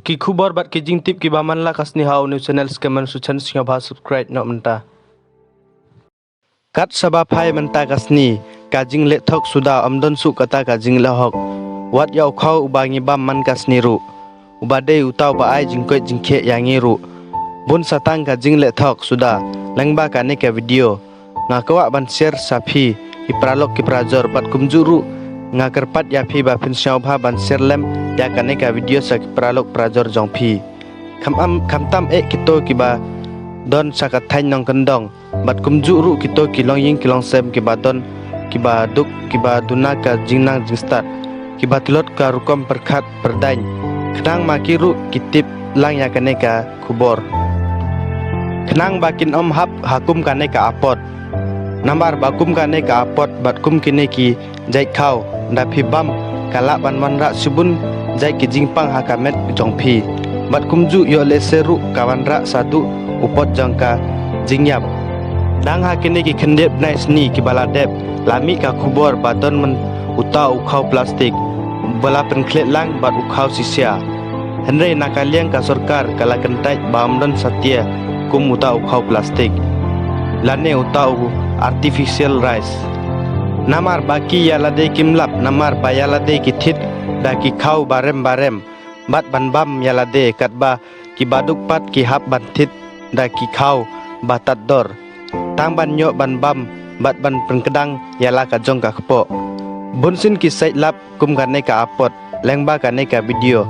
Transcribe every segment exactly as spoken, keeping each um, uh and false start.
Ki khubor bad ki jingtip kiba man la ka sngi ha u new channel Skhem Suchen, sngewbha subscribe noh mynta. Kat shaba phai mynta ka sngi, ka jingleh thok suda ym don shuh kata ka jingleh hok. Wat ïa u khaw uba ngi bam man ka sngi ruh, uba dei uta uba ai jingkoit jingkhiah ïa ngi ruh. Bun sa tang ka jingleh thok suda, lyngba kane ka video nga kwah ban share sa phi ki paralok ki parajor, bad kumjuh ruh nga kyrpad ïa phi ba phin sngewbha ban share lem ïa kane ka video sa ki paralok parajor jong phi. Kham am, khamtam eh kito kiba don sa ka thaiñ nongkyndong, bad kumjuh ruh kito ki longïing ki longsem kiba don, kiba duk, kiba duna ka jingnang jingstad, kiba tlot ka rukom pyrkhat pyrdaiñ, khnang ma ki ruh ki tip lang ïa kane ka khubor, khnang ba kin ym hap ha kum kane ka apot. Namar ba kum kane ka apot bad kum kine ki jait khaw, da phi bam, ka lah ban wanrah shibun jait ki jingpang ha ka met jong phi. Bad kumjuh ïoh lehse ruh ka wanrah shaduh u pot jong ka jingïap. Dang ha kine ki khyndiat bnai sngi kiba la dep, la mih ka khubor ba don man uta u khaw plastik ba la pynkhleh lang bad u khaw shisha. Hynrei na ka liang ka sorkar ka la kyntait ba ym don satia kum uta u khaw plastik, lane uta u artificial rice. Namar ba ki ïa lade kim lap, namar ba ïa lade ki thied da ki khaw barem barem, bad ban bam ïa lade katba kiba duk pat ki hap ban thied da ki khaw ba tad dor, tang ban ïoh ban bam bad ban pynkdang ïa la ka jong ka kpoh. Bunsien ki sait lap kum kane ka apot, lyngba kane ka video.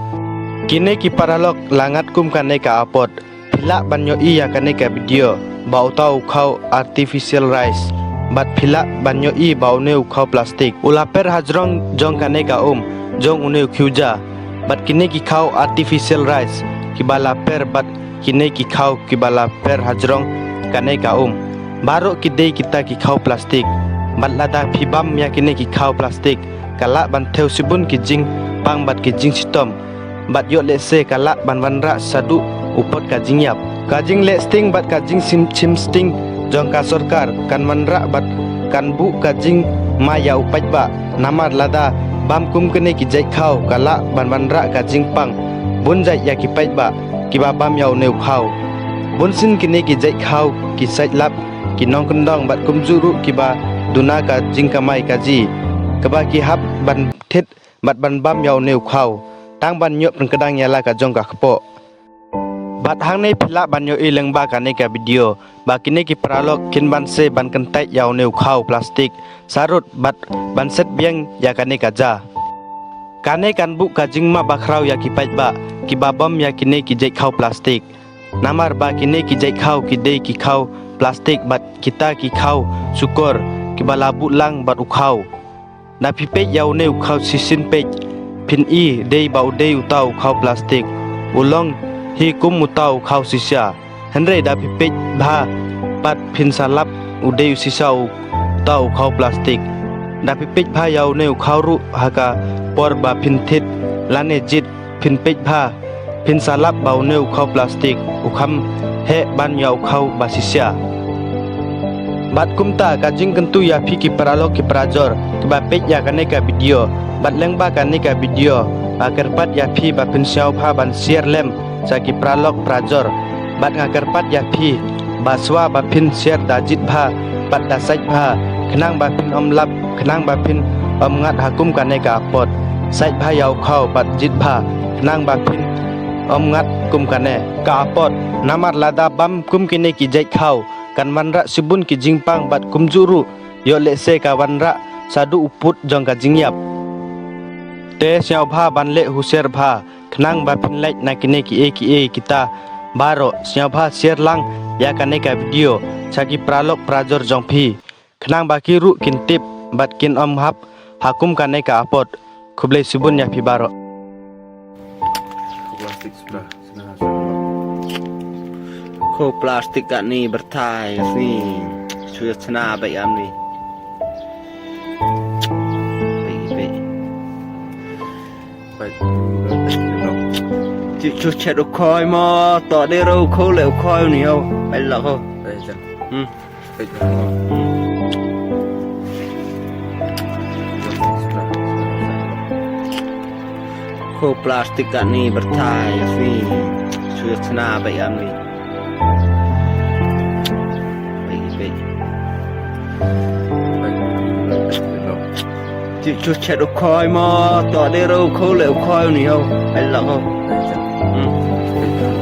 Kine ki paralok la ngat kum kane ka apot, phi lah ban ïohi ïa kane ka video ba uta u khaw artificial rice, bad phi lah ban ïohi ba une u khaw plastik u la per hajrong jong kane ka um jong une u khiwja. Bad kine ki khaw artificial rice kiba la per bad kine ki khaw kiba la per hajrong kane ka um, baroh ki dei kita ki khaw plastik. Bad lada phi bam ïa kine ki khaw plastik, ka lah ban thew shibun ki jingpang bad ki jingshitom, bad ïoh lehse ka lah ban wanrah shaduh u pot ka jingïap. Ka jingleh sting bad ka jingshim, shim sting jong ka sorkar kan wanrah bad kan buh ka jingma ïa u paidbah. Namar lada bam kum kine ki jait khaw, ka lah ban wanrah ka jingpang bun jait ïa ki paidbah kiba bam ïa une u khaw. Bunsien kine ki jait khaw ki sait lap, ki nongkyndong bad kumjuh ruh kiba duna ka jingkamai kajih, kaba ki hap ban thied bad ban bam ïa une u khaw, tang ban ïoh pynkdang ïa la ka jong ka kpoh. Bad hangne phi lah ban ïohi lyngba kane ka video ba kine ki paralok kin banse ban kyntait ïa une u khaw plastik sarut bad ban set biang ïa kane ka ja. Kane kan buh ka jingma bakhraw ïa ki paidbah kiba bam ïa kine ki jait khaw plastik. Namar ba kine ki jait khaw ki dei ki khaw plastik bad kita ki khaw shukor kiba la buh lang bad u khaw. Da phi peit ïa une u khaw shisien peit, phin i dei ba u dei uta u khaw plastik, u long hi kum uta u khaw shisha. Hynrei da phi peit bha pat phin sa lap u dei u shisha uta u khaw plastik. Da phi peit bha ïa une u khaw ruh ha ka por ba phin thied lane jied, phin peit bha, phin sa lap ba une u khaw plastik u kham heh ban ïa u khaw ba shisha. Bad kumta ka jingkyntu ïa phi ki paralok ki parajor kiba peit ïa kane ka video, bad lyngba kane ka video nga kyrpad ïa phi ba phin sngewbha ban share lem sha ki paralok parajor. Bad nga kyrpad ïa phi ba shuwa ba phin share da jied bha bad da sait bha, khnang ba phin ym lap, khnang ba phin ym ngat ha kum kane ka apot. Sait bha ïa u khaw bad jied bha, khnang ba phin ym ngat kum kane ka apot. Namar lada bam kum kine ki jait khaw, kan wanrah shibun ki jingpang bad kumjuh ruh ïoh lehse ka wanrah shaduh u pot jong ka jingïap. Te sngewbha ban leh husiar bha, khnang ba phin lait na kine kiei kiei kita baroh. Sngewbha share lang ïa kane ka video sha ki paralok parajor jong phi, khnang ba ki ruh kin tip bad kin ym hap ha kum kane ka apot. Khublei shibun ïa phi baroh. Ko plastik kane byrthai sni. Shu ïa chna bad ïa mni. Bad, bad. Chu, chu chet u khoi mo, to de ro u khoi le u khoi ni ho. Bad la ho. Hmm. Plastik kani berthai sui sui sna bai amni. Bai bai. Chu chu chet u khoi mo to de ro kho le u khoi ni ho. Ai la ho. Hmm.